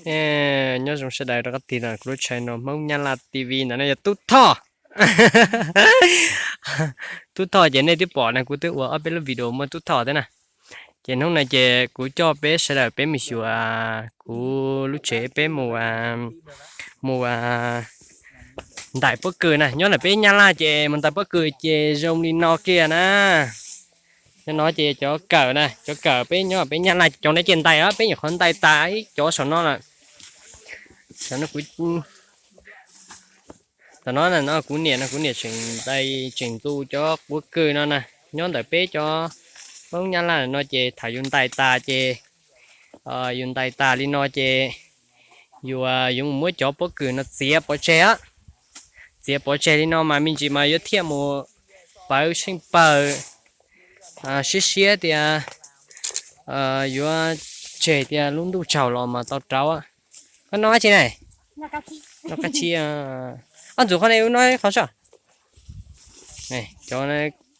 Nyob zoo sawv daws rov qab tig los kuv lub channel Hmoob Nyab Laj T V ntawm no yog Tub Thoj. Tub Thoj ces nej twb pom na, kuv twb ua ob peb lub video muaj Tub Thoj thiab na. Ces hnub no ces kuv coj peb sawv daws peb mus xyuas kuv lub tsev, peb mus, mus ntais pob kws na. Nyob ntawm peb Nyab Laj ces mus ntais pob kws ces zoo li no kiag na. Cov no ces cov kawm na, cov kawm peb nyob peb Nyab Laj cov no ces ntais, peb nyuam qhuav ntais tas ib cov saum no lawm. Tam no kuv niam no, kuv niam tseem ntais tseem ntxu cov pob kws no na. Nyob ntawm peb cov Hmoob Nyab Laj no ces thaum yus ntais tas ces, yus ntais tas li no ces yus yuav mus muab cov pob kws no txiav pov tseg. Txiav pov tseg li no mas me ntsis mas yuav thiaj mus pawv tsheej pawg siab siab tias yuav tseg tias lub ntuj tsaus los mas tau rauv. Koj noj dab tsi na? Noj kab tsib. Ob ntxuv qhov ne, wb noj ib qho soj. Cov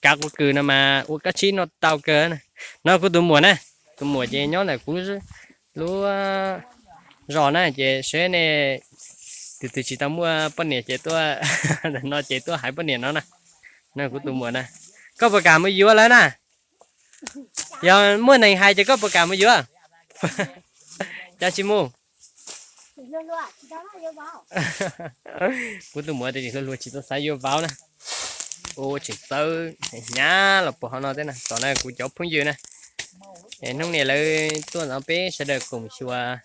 kav pob kws no mas ua kab tsib noj tau kawg. No kuv tus muam na, tus muam ces nyob ntawm kuv lub zos na, ces seb ne, tus twg tsis tau muaj poj niam ces tuaj no ces tuaj hais poj niam no na. No kuv tus muam na. Koj puas kam mus yuav lawv na? Yog muaj neeg hais ces koj puas kam mus yuav? Cas tsis mus? Kuv tus muam tias tsis hluas hluas tsis tau xav yuav vauv na. Ua tseem txawb hnyav los puag hauv no thiab na. Tom no kuv cov phooj ywg na, es hnub no lawv tuaj ntawm peb sawv daws koom xyuas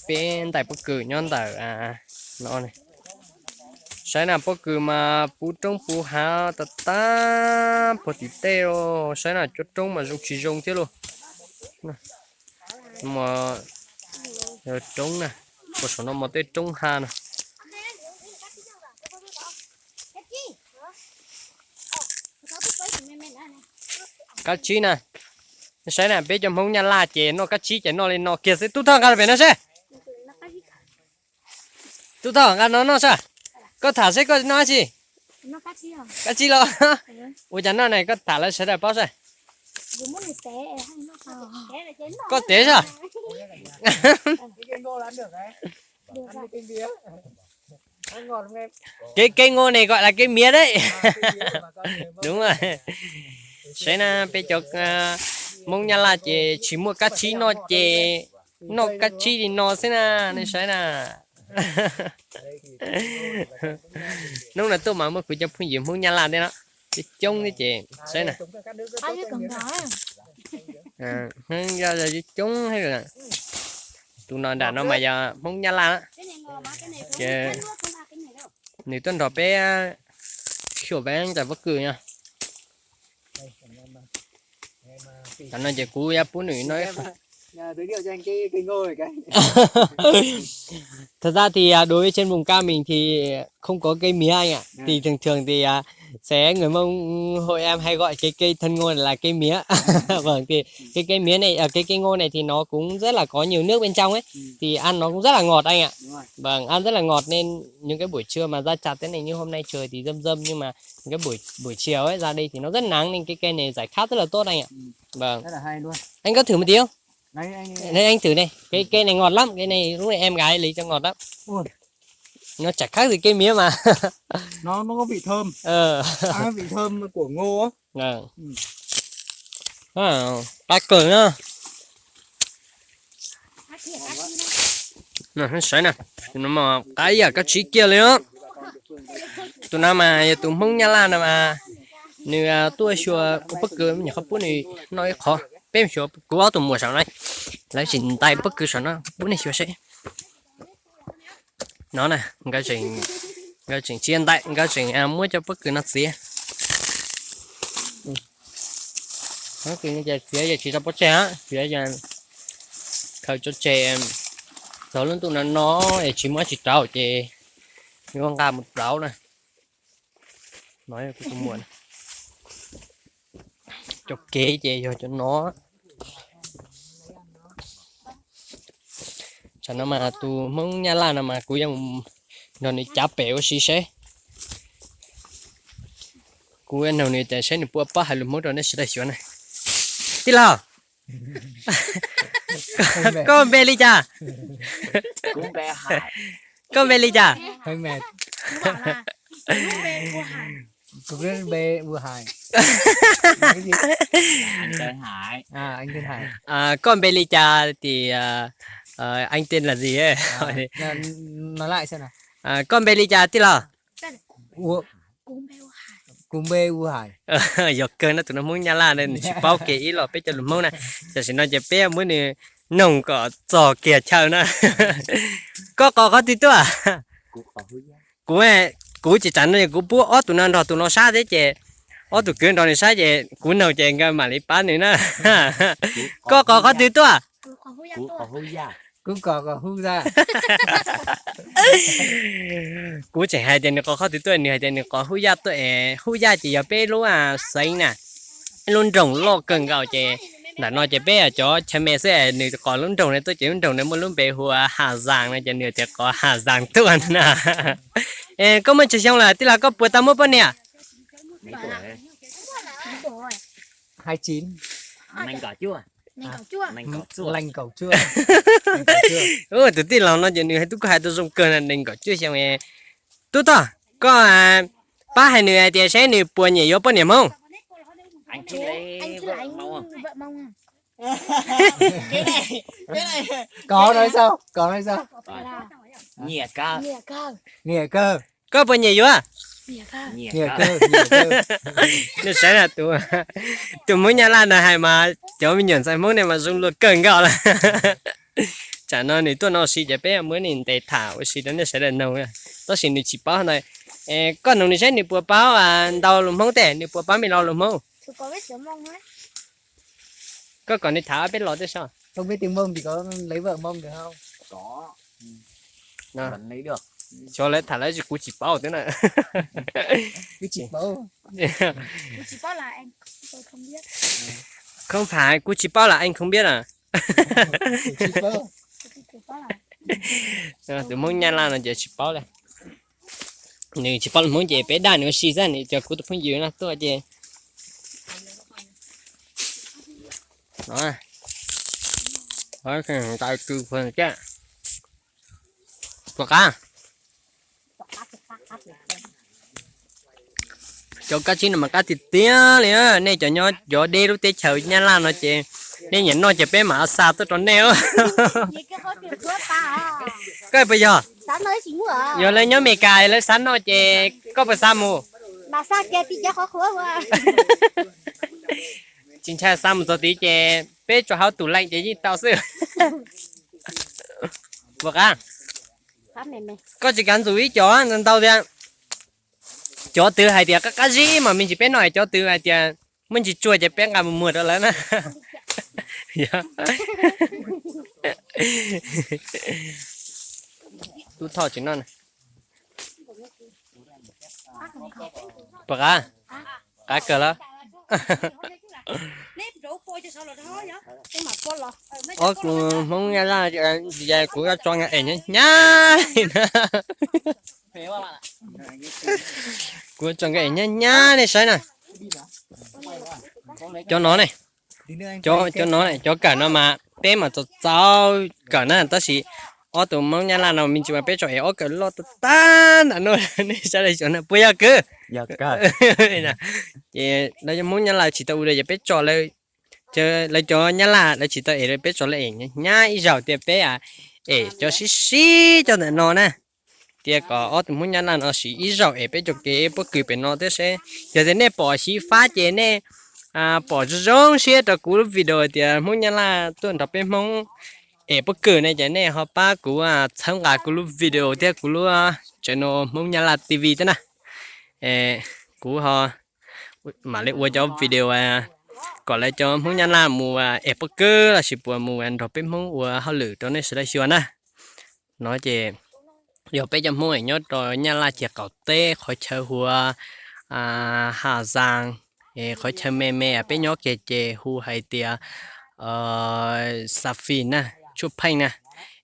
peb ntais pob kws nyob ntawm no. Saib na, pob kws mas puv roob puv hav tas tas puag tim tej os. Saib na, cov roob mas zoo tsis zoo thiab lauj. Roob na, puag saum no mas tej roob ha no. Kab tsib na, saib na, peb cov Hmoob Nyab Laj ces noj kab tsib ces noj li no kiag xwb. Tub Thoj, nqa los pem no seb. Tub Thoj, nqa no noj seb. Koj tham seb koj noj dab tsi? Kab tsib los? Ua cas noj ne, koj tham lawv sawv daws paub seb. Koj tev seb. Kev, kev ngô này gọi là kev miến đấy. Đúng rồi. Saib na, peb cov Hmoob Nyab Laj ces tsis muaj kab tsib noj ces noj kab tsib li no xwb na, nej saib na. Hnub no tuaj mas muaj kuv cov phooj ywg Hmoob Nyab Laj thiab no, coob coob thiab ces saib na. Coob coob thiab. Tus no nram no mas yog Hmoob Nyab Laj na. Ces nws tuaj nrog peb xyuas peb ntais pob kws no. Tam no ces kuv yuav pub nws no. Thật ra thì à, đối với trên vùng cao mình thì không có cây mía anh ạ. Thì thường thường thì à, sẽ người Mông Hội em hay gọi cái cây thân ngô này là cây mía. Vâng, thì cái cây mía này, à, cái cây ngô này thì nó cũng rất là có nhiều nước bên trong ấy. Thì ăn nó cũng rất là ngọt anh ạ. Vâng, ăn rất là ngọt nên những cái buổi trưa mà ra chặt thế này như hôm nay trời thì râm râm nhưng mà những cái buổi buổi chiều ấy ra đây thì nó rất nắng nên cái cây này giải khát rất là tốt anh ạ. Vâng. Rất là hay luôn. Anh có thử một tí không? Đấy, anh... Đây, anh thử này. Cái cây này ngọt lắm, cái này lúc này em gái lấy cho ngọt lắm. Ui. Nó chả khác gì cây mía mà. Nó nó có vị thơm. Ờ. Ăn cái vị thơm của ngô á. Ờ. Ừ. Ờ, cá cờ nhá. Nè, saib na, tus no mas qab ib yam kab tsib kiag li os. Tus no mas yog tus Hmoob Nyab Laj no mas nws tuaj xyuas ua pob kws, nyuam qhuav pub nws noj ib qho. Peb mus xyuas kuv ob tug muam saum no, lawv tseem ntais pob kws saum no, pub nej xyuas seb. No na, nkawd tseem tsis ntais, nkawd tseem muab cov pob kws no txiav. Pob kws no ces txiav ces tsis tau pov tseg, txiav ces khaws tso tseg, txog lub ntuj no no es tsis muaj dab tsi rauv ces yuav nqa mus rauv na. No kuv tus muam, cov kev ces yog cov no. Tsam no mas tus Hmoob Nyab Laj no mas kuv yuav mus nrog nws cav pem ua si seb. Kuv yuav nug nws tias seb nws puas paub hais lus Hmoob rau nej sawv daws xyuas na. Tij laug, Koj npe li cas? Koj npe li cas? Koj npe li cas? Thì anh tên là gì ấy? Koj npe li cas tij laug? Yog kawg no, tus no Hmoob Nyab Laj na, nws tsis paub kiag ib los peb cov lus Hmoob na. Tam sim no ces peb muab nws noog kom txog kiag chaw na. Koj qos qhov twg tuaj? Kuv, kuv tsis tsam no kuv pub ob tug no nrog tus no sab thiab ces ob tug kwv nrog nws sab ces kuv noog ces nkawd mam li pab nws na. Koj qos qhov twg tuaj? Kuv qos qos hu ya. Kuv tseem hais tias nws qos qhov twg tuaj, nws hais tias nws qos hu ya tuaj es hu ya ces yog peb lub xeev na, ib lub nroog loj kawg nkaus ces ntawm no ces peb cov chaw me xwb es nws qos lub nroog na tuaj ces lub nroog na muaj lub npe hu ua Hà Giang no ces nws tias qos Hà Giang tuaj na. Koj muaj tsawg xyoo lawm tij laug, koj puas tau muaj poj niam? Tus tij laug no ces nws hais tub koj hais tau zoo kawg na, nees nkaum cuaj xyoo. Tub tog, koj pab hais nws hais tias saib nws puas nyiam yuav poj niam Hmoob. Koj puas nyiam yuav? Nej saib na, tus Hmoob Nyab Laj no hais mas cov me nyuam ntxhais Hmoob ne mas zoo luag kawg nkaus lawm. Tsam no nws tuaj no ua si ces peb muab nws ntes tham ua si rau nej sawv daws noog. Tab sis nws tsis paub ntawd. Koj noog nws saib nws puas paub ntau lus Hmoob tej, nws puas paub me lo lus Hmoob? Koj kom nws tham ob peb lo tej soj. Xyov lawv tham lawv, kuv tsis paub thiab na. Không phải, kuv tsis paub là anh không biết à. Tus Hmoob Nyab Laj no ces tsis paub li. Nws tsis paub lus Hmoob ces peb dag nws ua si xwb, nws cov kuv tus phooj ywg no tuaj ces ntais kws puas qab. Cov kab tsib no mas qab tiag tiag li. Nej cov nyob cov deb lub teb chaws Nyab Laj no ces nej nyiam noj ces peb mam xa tuaj rau nej. Koj puas yog? Yog lawv nyob Amelikas lawv xav noj ces koj puas xa mus? Tsis ntshai xa mus txog tid ces peb tso hauv tub leej ces yeej tau xwb. Puas qab? Koj tsis kav ntxus ib co ntau tias, cov twg hais tias qab qab zib mas me ntsis peb noj, cov twg hais tias muaj ntsis tsuag ces peb nqa mus muag rau lawv na. Tub Thoj tsis noj. Puas qab? Qab kawg lawm. Ob kuv Hmoob Nyab Laj, kuv tso nkawd es nyab nyab na. Kuv tso nkawd es nyab nyab nej saib na. Cov no ne, cov no, cov kawm no mas peb mas txaus txaus kawm na, tab sis ob tug Hmoob Nyab Laj no me ntsis mas peb tso es ob kawm loj tag tag ntawm no, nej saib li xyov na puas yog kwv? Ces lawv cov Hmoob Nyab Laj tsis tau ua li ces peb tso, lawv cov Nyab Laj lawv tsis tau es peb tso lawv es nyab ib zaug tias peb es cov sib sib cov ntawm no na. Tias kom ob tug Hmoob Nyab Laj no siv ib zaug es peb cov kev pob kws pem no thiab seb yog tias nej pom xyiv fab ces nej pom zoo zoo siab rau kuv lub video tias Hmoob Nyab Laj tuaj nrog peb Hmoob es pob kws ne ces nej ho pab kuv txhawb nqa kuv lub video thiab kuv lub channel Hmoob Nyab Laj T V thiab na. Kuv ho mam li ua cov video kom lawv cov Hmoob Nyab Laj mus es pob kws lossis puas mus nrog peb Hmoob ua hauj lwm rau nej sawv daws xyuas na. No ces yog peb cov Hmoob es nyob rau Nyab Laj ces qaum teb qhov chaw hu ua Hà Giang, es qhov chaw me me peb nyob kiag ces hu hais tias Sa Phi na, Tshuaj Pheej na.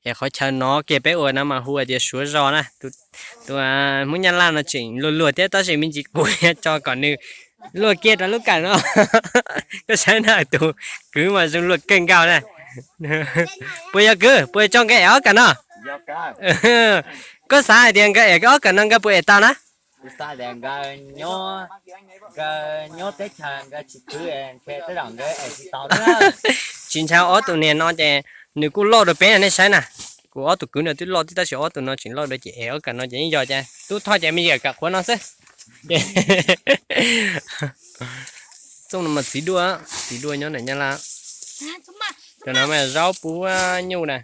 Es qhov chaw no kiag peb ua no mas hu hais tias Suav Zos na. Tus Hmoob Nyab Laj no tseem luag luag thiab tab sis me ntsis kuv yuav tso kom nws luag kiag rau lub kawm no. Koj saib na, tus kwv mas zoo luag kawg nkaus na. Puas yog kwv, puas yog tso nkawd ev ob kawm no? Koj xav hais tias nkawd ev ob kawm no nkawd puas ev tau na? Tsis ntshai, ob tug niag no ces nws kuj loj dua peb no nej saib na. Kuv ob tug kwv no twb loj thiab tab sis ob tug no tseem loj dua ces ev ob kawm no ces yeej yog ces tub Thoj ces me yam kam qhuav no xwb. Txooj no mas txiv duaj, txiv duaj nyob ntawm Nyab Laj. Cov no mas zaub pub nyuj na.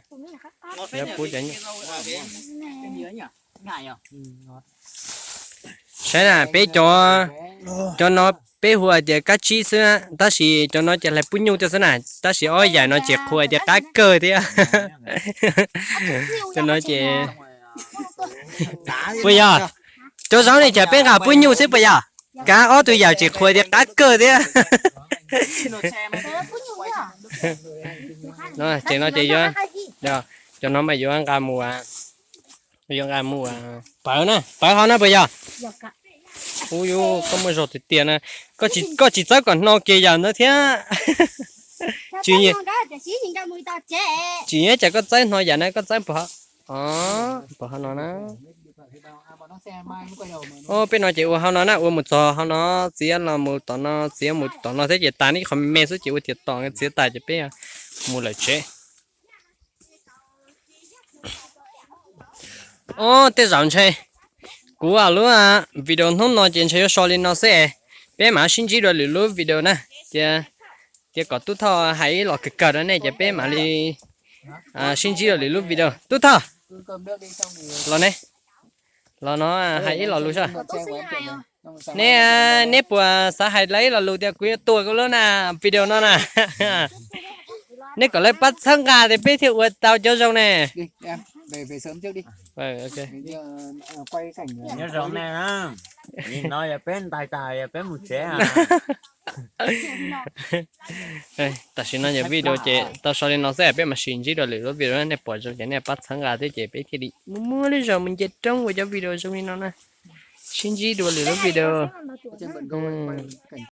Zaub pub cov nyuj. Saib na, peb cov, cov no peb hu hais tias kab tsib xwb, tab sis cov no ces hlais pub nyuj thiab xwb na, tab sis ob yam no ces qhuas hais tias qab kawg thiab. Cov no ces, puas yog? Cov zaub ne cas peb nqa pub nyuj xwb puas yog? Kav ob tug yam ces qhuas hais tias qab kawg thiab. Ces no ces yuav, cov no mas yuav nqa mus, yuav nqa mus pawv na, pawv hauv no puas yog? Ub, yus koj muaj zog tiag tiag na. Koj tsis txawb kom hno kiag yam ntawd thiab. Tsis, tsis nyob cas koj txawb hno yam na, koj txawb puag, puag hauv no na. Peb no ces ua hauv no na, ua mus txog hauv no, txiav los mus tom no, txiav mus tom no thiab ces tas ne, qhov me xwb ces ua tiav tom txiav tas ces peb mus lawm tsev. Ob, tej zaum ntshe kuv lub video hnub no ces ntshe yuav so li no xwb es, peb mam sib ntsib dua lwm lub video na. Cia, cia kom tub Thoj hais ib los kawg kawg rau nej ces peb mam li sib ntsib dua lwm lub video. Tub Thoj, los ne, los no hais ib los lus saib. Neb, neb puas xav hais dlawb ib los lus tias kuv yuav tua koj lub na, video no na? Neb kom lawv pab txhawb nqa tias peb thiaj ua tau cov zoo ne. Nyob zoo ne, nim no yog peb ntais tas yog peb mus tsev. Tam sim no yog video ces tau so li no xwb, peb mam sib ntsib dua lwm lub video, nej pom zoo ces nej pab txhawb nqa thiab ces peb thiaj li muaj muaj lub zog mus nce roob ua cov video zoo li no na. Sib ntsib dua lwm lub video.